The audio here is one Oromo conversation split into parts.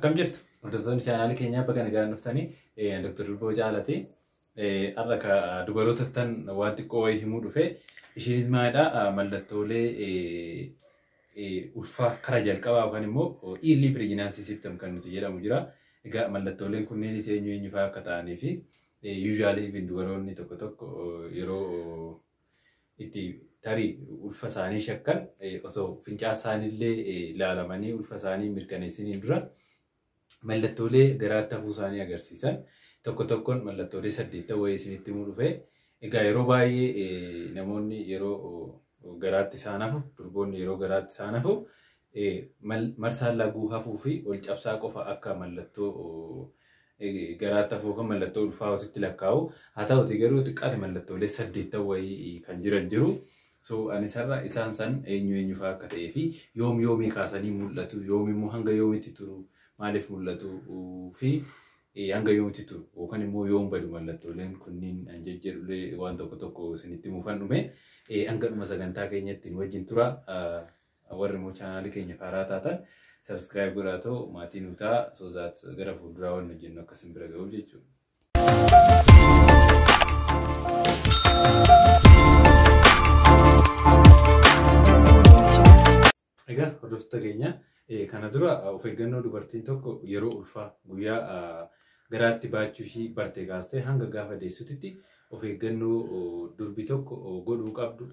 Akkam jirtu hordoftoonni chaanaalii keenyaa, baga nagaan dhuftanii. Dr. Durboo Jaalati. Har'a dubarootatti waan xiqqoo wayii himuu dhufe. Ishiinis maalidhaa? Mallattoolee ulfaa kara jalqabaa yookaan immoo early pregnancy symptom kan nuti jedhamu jira. Egaa mallattooleen kunneenis eenyu eenyu fa'aa akka ta'anii fi usually dubaroonni tokko tokko yeroo itti tarii ulfa isaanii shakkan, osoo fincaan isaaniillee ilaalamanii ulfa isaanii mirkaneessiniin dura, mallattoolee garaatti hafuu isaanii agarsiisan tokko tokkoon mallattoolee 8 wayii isinitti himuu dhufe. Egaa yeroo baay'ee namoonni yeroo garaatti isaan hafu, durboonni yeroo garaatti isaan hafu, marsaan laguu hafuu fi ol cabsaa qofa akka mallattoo garaatti hafuu kan mallattoo ulfaa'uutti lakkaa'u. Haa ta'uti garuu xiqqaate mallattoolee 8 wayii kan jiran jiru. So anis har'a isaan san eenyu eenyu fa'aa akka ta'ee fi yoom yoomii kaasanii mul'atu, yoom immoo hanga yoomitti turu, maaliif mul'atu fi hanga yoomitti turu yookaan immoo yoom badu mallattooleen kunniin an jedhullee waan tokko tokko isinitti himuufan dhume. Hanga dhuma sagantaa keenyatti nu wajjin tura. Warri immoo chaanaalii keenya haaraa taatan subscribe godhaatoo maatii nu ta'a, so that gara fuulduraa waan hojjennu akka isin bira ga'uuf jechuudha. Egaa hordoftoota keenya, kana dura of eeggannoo dubartiin tokko yeroo ulfaa guyyaa garaatti baachuu ishii barte kaastee hanga gaafa deessutitti of eeggannoo durbi tokko godhuu qabdu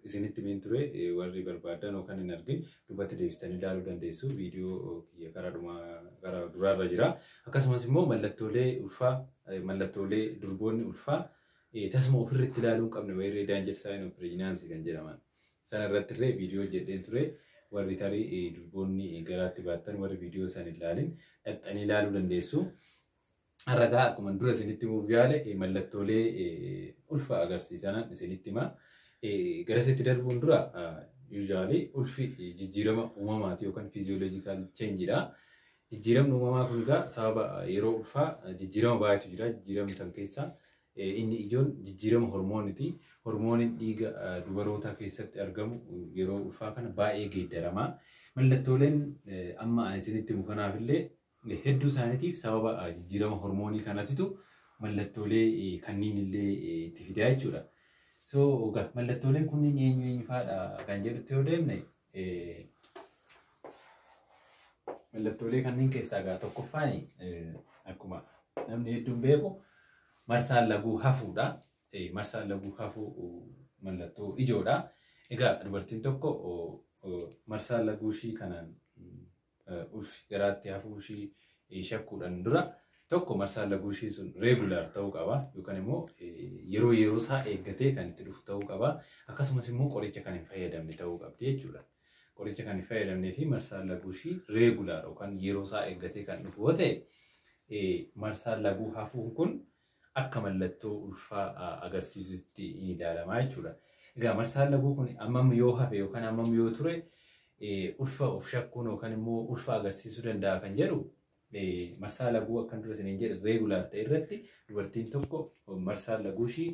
isinitti himeen ture. Warri barbaadan yookaan hin argin duubatti deebistanii ilaaluu dandeessu. Viidiyoo kiyya karaa dhumaa karaa duraarra jira. Akkasumas immoo mallattoolee ulfaa, mallattoolee durboonni ulfaa tasuma ofirratti ilaaluu hin qabne, wayirree danger sign of pregnancy kan jedhaman sana irratti illee viidiyoo jedheen ture. Warri tarii durboonni garaatti baattan, warri viidiyoo san ilaalin dhaqxanii ilaaluu dandeessu. Har'a akkuma dura isinitti himuuf yaale mallattoolee ulfa agarsiisanan isinitti hima. Garasitti darbuun dura, usually ulfi jijjiirama uumamaati yookaan physiological changeidha. Jijjiiramni uumamaa kun egaa sababa yeroo ulfaa jijjiirama baay'eetu jira. Jijjiiramni san keessaa inni ijoon jijjiirama hormooniiti. Hormooniin dhiiga dubarootaa keessatti argamu yeroo ulfaa kana baay'ee geeddarama. Mallattooleen amma ani isinitti himu kanaafillee hedduu isaaniitiif sababa jijjiirama hormoonii kanatitu mallattoolee kanneen illee itti fidaa jechuudha. So egaa mallattooleen kunniin eenyu eenyu fa'aadha kan jedhutti yoo deemne, mallattoolee kanneen keessaa egaa tokkoffaan akkuma namni hedduun beeku marsaan laguu hafuudha. Marsaan laguu hafuu mallattoo ijoodha. Egaa dubartiin tokko marsaan laguu ishii kanaan ulfi garaatti hafuu ishii shakkuudhaan dura, tokko marsaan laguu ishii sun regular ta'uu qaba yookaan immoo yeroo yeroo isaa eeggatee kan itti dhufu ta'uu qaba. Akkasumas immoo qoricha kan hin fayyadamne ta'uu qabdi jechuudha. Qoricha kan hin fayyadamnee fi marsaan laguu ishii regular yookaan yeroo isaa eeggatee kan dhufu yoo ta'e, marsaan laguu hafuun kun akka mallattoo ulfaa agarsiisutti ni ilaalama jechuudha. Egaa marsaan laguu kun hammam yoo hafe yookaan hammam yoo ture ulfa of shakkuun yookaan immoo ulfa agarsiisuu danda'a kan jedhu, marsaa laguu akkan dura isiniin jedhe regular ta'e irratti dubartiin tokko marsaan laguu ishii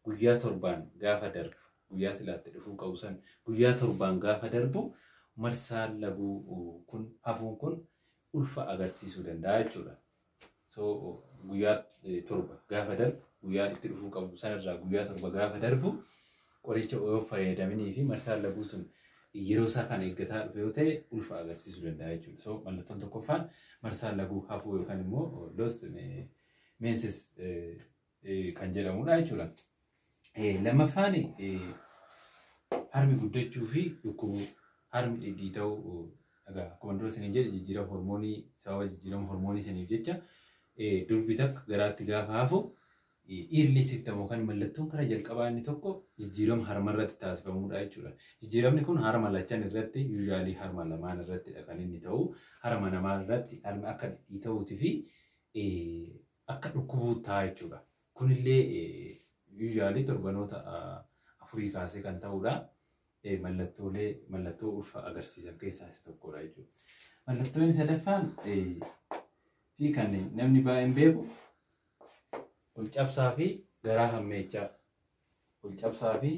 guyyaa 7n gaafa darbu, guyyaa silaatti dhufuu qabu san guyyaa 7n gaafa darbu, marsaan laguu kun hafuun kun ulfa agarsiisuu danda'a jechuudha. So guyyaa 7 gaafa darbu, guyyaa itti dhufuu qabu sanarraa guyyaa 7 gaafa darbu, qoricha yoo fayyadaminii fi marsaan laguu sun yeroo isaa kan eeggataa dhufe yoo ta'e, ulfa agarsiisuu danda'a jechuudha. So mallattoon tokkoffaan marsaan laguu hafuu yookaan immoo lost menses kan jedhamudha jechuudha. Lammaffaan harmi guddachuu fi dhukkubuu, harmi dhidhiita'uu. Egaa akkuma dura isiniin jedhe jijjiirama hormoonii, sababa jijjiirama hormoonii saniif jecha durbi takka garaatti gaafa hafu early symptom yookaan mallattoon kana jalqabaa inni tokko jijjiirama harma irratti taasifamudha jechuudha. Jijjiiramni kun harma lachan irratti, usually harma lamaan irrattidha kan inni ta'u. Harma namaa irratti harmi akka dhidhiita'uutii fi akka dhukkubuu ta'a jechuudha. Kunillee usually torbanoota 4 kaasee kan ta'udha. Mallattoolee mallattoo ulfa agarsiisan keessaa isa tokkodha jechuudha. Mallattoon sadaffaan fi kan namni baay'een beeku ol cabsaa fi garaa hammeechaa. Ol cabsaa fi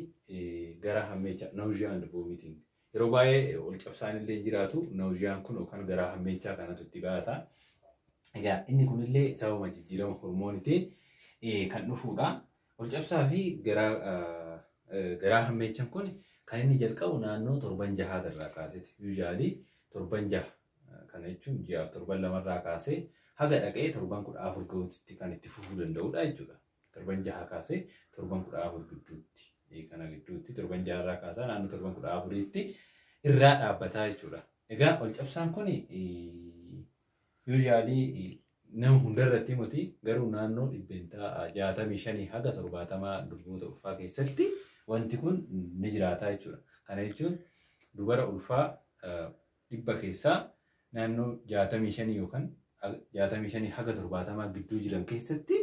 garaa hammeechaa, nausea and vomiting. Yeroo baay'ee ol cabsaan illee jiraatu nauseaan kun yookaan garaa hammeechaa kanatu itti baata. Egaa inni kunillee sababa jijjiirama hormoonitiin kan dhufuudha. Ol cabsaa fi garaa hammeechaan kun kan inni jalqabu naannoo torban jahaatirraa kaaseeti. Usually torban 6 kana jechuun ji'aaf torban 2rraa kaasee haga dhaqee torban 14 gahuutti kan itti fufuu danda'udha jechuudha. Torban 6 kaasee torban 14 gidduutti. Kana gidduutti torban 6rraa kaasaa naannoo torban 14tti irraa dhaabbataa jechuudha. Egaa ol cabsaan kun usually nama hundarratti miti, garuu naannoo 65% haga 70 durboota ulfaa keessatti wanti kun ni jiraata jechuudha. Kana jechuun dubara ulfaa 100 keessaa naannoo 65 yookaan 65 haga 70 gidduu jiran keessatti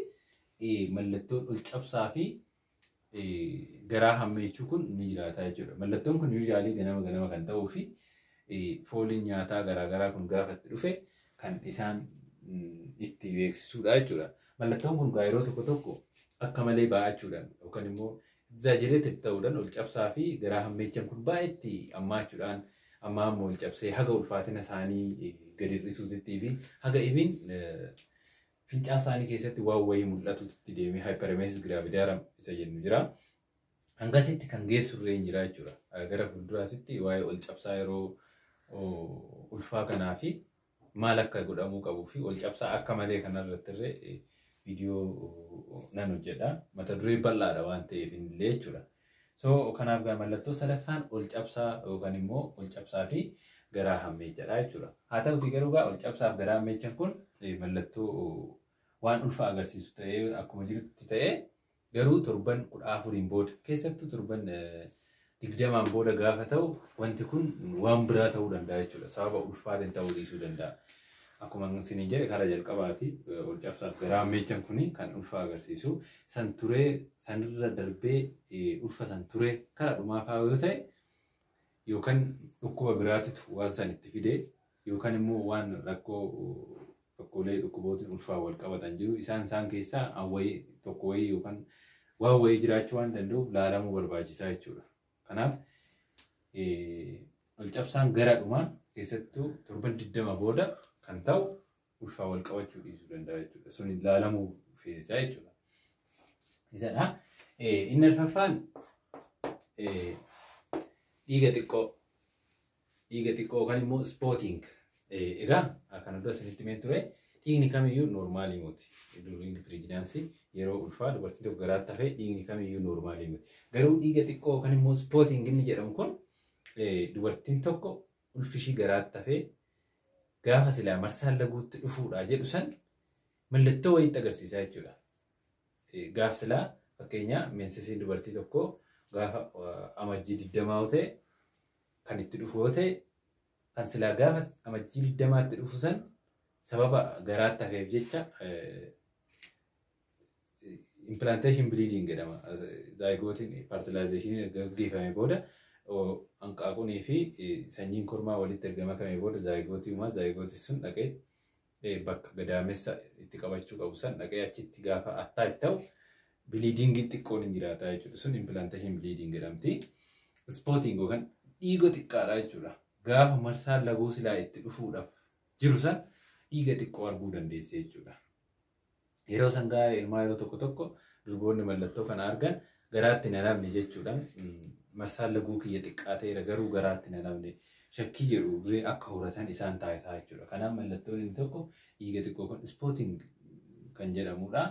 mallattoon ol cabsaa fi garaa hammeechuu kun ni jiraata jechuudha. Mallattoon kun usually ganama ganama kan ta'uu fi fooliin nyaataa garaagaraa kun gaafa itti dhufe kan isaan itti beeksisuudha jechuudha. Mallattoon kun yeroo tokko tokko akka malee baa'achuudhaan yookaan immoo exaggerated ta'uudhaan ol cabsaa fi garaa hammeechaan kun baay'eetti hammaachuudhaan amma amma ol cabsee haga ulfaatina isaanii gadi hir'isuutittii fi haga ibin fincaan isaanii keessatti waan wayii mul'atutti deemee hyperemesis gravidarum isa jennu jira. Hangasitti kan geessu illee hin jira jechuudha. Gara fuulduraatti waa'ee ol cabsaa yeroo ulfaa kanaa fi maal akka godhamuu qabuu fi ol cabsaa akka malee kanarratti illee viidiyoo nan hojjedha. Mata duree bal'aadha waan ta'eef illee jechuudha. So kanaaf gaa mallattoo sadaffaan ol cabsaa yookaan immoo ol cabsaa fi garaa hammeechadha jechuudha. Haa ta'uti garuu gaa ol cabsaa fi garaa hammeechaan kun mallattoo waan ulfa agarsiisu ta'ee akkuma jirutti ta'ee, garuu torban 14n booda, keessattuu torban 20n booda gaafa ta'u, wanti kun waan biraa ta'uu danda'a jechuudha. Sababa ulfaatiin ta'uu dhiisuu danda'a. Akkuma isiniin jedhe, karaa jalqabaati ol cabsaaf garaa hammeechaan kun kan ulfa agarsiisu. San turee, sanirra darbee, ulfa san turee karaa dhumaa fa'aa yoo ta'e, yookaan dhukkuba biraatitu waan san itti fide, yookaan immoo waan rakkoolee dhukkubootiin ulfaa wal qabatan jiru, isaan isaan keessaa wayii tokko wayii yookaan waan wayii jiraachuu waan danda'uuf laalamuu barbaachisaa jechuudha. Kanaaf ol cabsaan gara dhumaa, keessattuu torban 20 booda kan ta'u, ulfaa wal qabachuu dhiisuu danda'a jechuudha. Sun laalamuu feesisaa jechuudha. Isadha. Inni arfaffaan dhiiga xiqqoo. Dhiiga xiqqoo yookaan immoo spotting. Egaa kana dura isinitti himeen ture, dhiigni kamiyyuu normaalii miti. During pregnancy, yeroo ulfaa dubartii tokko garaatti hafee, dhiigni kamiyyuu normaalii miti. Garuu dhiiga xiqqoo yookaan immoo spotting inni jedhamu kun dubartiin tokko ulfi ishii garaatti hafee gaafa silaa marsaan laguutti dhufuudha jedhu san mallattoo wayiitti agarsiisaa jechuudha. Gaaf silaa fakkeenya mensesiin dubartii tokko gaafa Amajjii 20 yoo ta'e kan itti dhufu yoo ta'e, kan silaa gaafa Amajjii 20tti dhufu san sababa garaatti hafeef jecha implantation bleeding jedhama. Zygoteiin fertilizationiin gaggeeffame booda, hanqaaquunii fi sanyiin kormaa walitti erga makamee booda zygoteii uumaa. Zygoteii sun dhaqee bakka gadaamessa itti qabachuu qabu san dhaqee achitti gaafa attach ta'u bleedingii xiqqoon hin jiraata jechuudha. Sun implantation bleeding jedhamti. Spotting yookaan dhiiga xiqqaadha jechuudha. Gaafa marsaan laguu silaa itti dhufuudhaaf jiru san dhiiga xiqqoo arguu dandeesse jechuudha. Yeroo san gaa ilmaa yeroo tokko tokko durboonni mallattoo kana argan garaatti na namne jechuudhaan, marsaan laguu kiyya xiqqaa ta'eera garuu garaatti na namne shakkii jedhu duree akka horatan isaan taasisaa jechuudha. Kanaaf mallattoon inni tokko dhiiga xiqqoo kun spotting kan jedhamudha.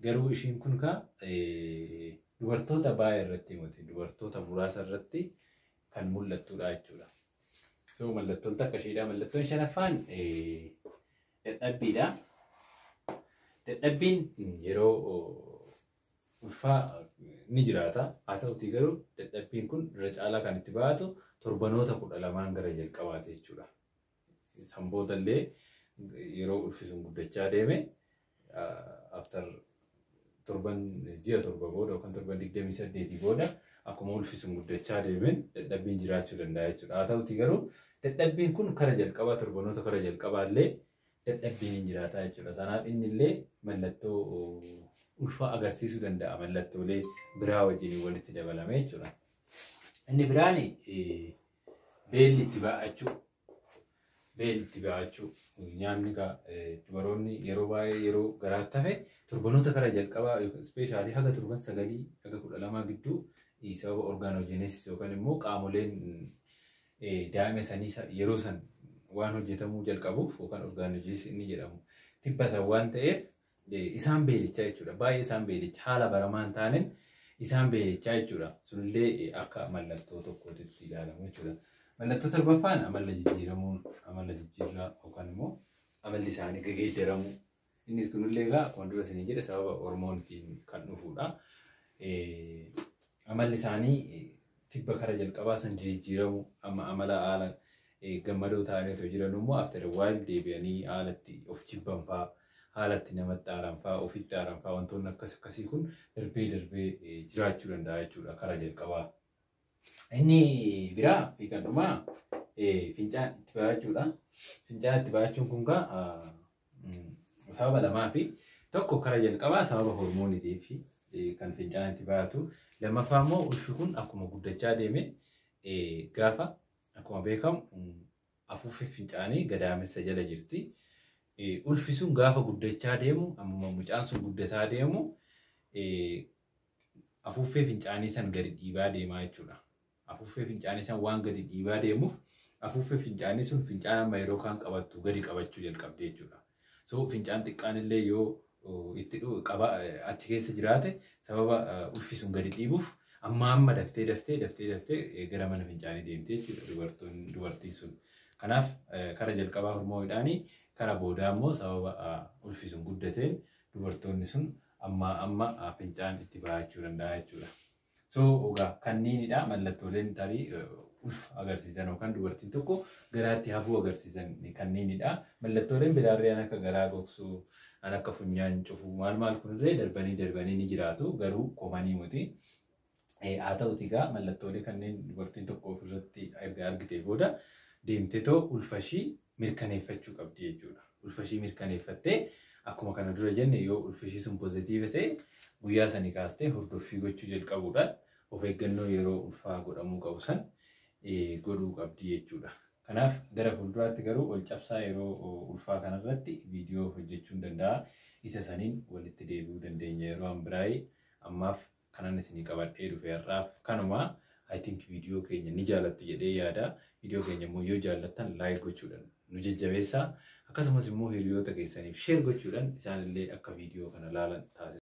Garuu ishiin kun kaa dubartoota baay'ee irratti miti, dubartoota muraasa irratti kan mul'attudha jechuudha. So mallattoon takka isheedha. Mallattoon shanaffaan dadhabbiidha. Dadhabbiin yeroo ulfaa ni jiraata. Haa ta'utii garuu dadhabbiin kun irra caalaa kan itti baatu torbanoota 12n gara jalqabaati jechuudha. San boodallee yeroo ulfi sun guddachaa deeme, after torban ji'a 7 booda yookaan torban 28 booda, akkuma ulfi sun guddachaa deemeen dadhabbiin jiraachuu danda'a jechuudha. Haa ta'utii garuu dadhabbiin kun kara jalqabaa, torbanoota kara jalqabaa illee dadhabbiin hin jiraata jechuudha. Sanaaf inni illee mallattoo ulfa agarsiisuu danda'a mallattoolee biraa wajjin walitti dabalame jechuudha. Inni biraan Beelli itti baay'achuu. Beelli itti baay'achuu. Nyaanni dubaroonni yeroo baay'ee yeroo garaatti hafe torbanoota kara jalqabaa especially haga torban 9 haga 12 gidduu sababa organogenesis yookaan immoo qaamoleen daa'ima sanii yeroo san waan hojjetamuu jalqabuuf yookaan organogenesis inni jedhamu tibba san waan ta'eef isaan beelichaa jechuudha. Baay'ee isaan beelicha haala baramaa hin taaneen isaan beelichaa jechuudha. Sunillee akka mallattoo tokkootitti ilaalamu jechuudha. Mallattoo torbaffaan amala jijjiiramuun amala jijjiirraa yookaan immoo amalli isaanii geeddaramuu. Inni kunillee egaa akkuma dura isinii jedhe sababa hormoonitiin kan dhufudha. Amalli isaanii tibba kara jalqabaa san jijjiiramuu amma amala haala gammadoo ta'anii otoo jiran immoo after a while deebi'anii haalatti of jibban fa'aa haalatti namatti aaran fa'aa ofitti aaran fa'aa wantoonni akkas akkasii kun darbee darbee jiraachuu danda'a jechuudha kara jalqabaa. Inni biraa fi kan dhumaa fincaan itti ba'achuudha. Fincaan itti ba'achuun kun gaa sababa lamaa fi tokko kara jalqabaa sababa hormoonitii fi kan fincaan itti ba'atu. Lammaffaa immoo ulfi kun akkuma guddachaa deeme gaafa akkuma beekamu afuuffee fincaanii gadaamessa jala jirti. Ulfi sun gaafa guddachaa deemu ammuma mucaan sun guddataa deemu afuuffee fincaanii san gadi dhiibaa deemaa jechuudha. Afuuffee fincaanii san waan gadi dhiibaa deemuuf afuuffee fincaanii sun fincaan amma yeroo kaan qabattu gadi qabachuu jalqabde jechuudha. So fincaan xiqqaan illee yoo itti qaba achi keessa jiraate sababa ulfi sun gadi dhiibuuf amma amma daftee daftee daftee daftee gara mana fincaanii deemte jechuudha dubartiin sun. Kanaaf kara jalqabaa hormooniidhaanii kara boodaa immoo sababa ulfi sun guddateen dubartoonni sun amma amma fincaan itti baay'achuu danda'a jechuudha. So egaa kanniinidha mallattooleen tarii ulfa agarsiisan yookaan dubartiin tokko garaatti hafuu agarsiisan kanniinidha. Mallattooleen biraarree akka garaa gogsuu, akka funyaan cufuu maal maal kunillee darbanii darbanii ni jiraatu garuu komanii miti. Haa ta'uti egaa mallattoolee kanneen dubartiin tokko ofirratti erga argitee booda deemtee too ulfa ishii mirkaneeffachuu qabdi jechuudha. Ulfa ishii mirkaneeffattee akkuma kana dura jenne yoo ulfi ishii sun positive ta'e guyyaa sanii kaastee hordoffii gochuu jalqabuudhaan of eeggannoo yeroo ulfaa godhamuu qabu san godhuu qabdi jechuudha. Kanaaf gara fuulduraatti garuu ol cabsaa yeroo ulfaa kanarratti viidiyoo hojjechuu danda'a. Isa saniin walitti deebi'uu dandeenya yeroo an biraayii ammaaf kanan isinii qabadhee dhufe har'aaf kanuma. I think viidiyoo keenya ni jaallattu jedhee yaada. Viidiyoo keenya immoo yoo jaallattan like gochuudhaan nu jajjabeessaa. Akkasumas immoo hiriyoota keessaniif share gochuudhaan isaanillee akka viidiyoo kana laalan taasisu.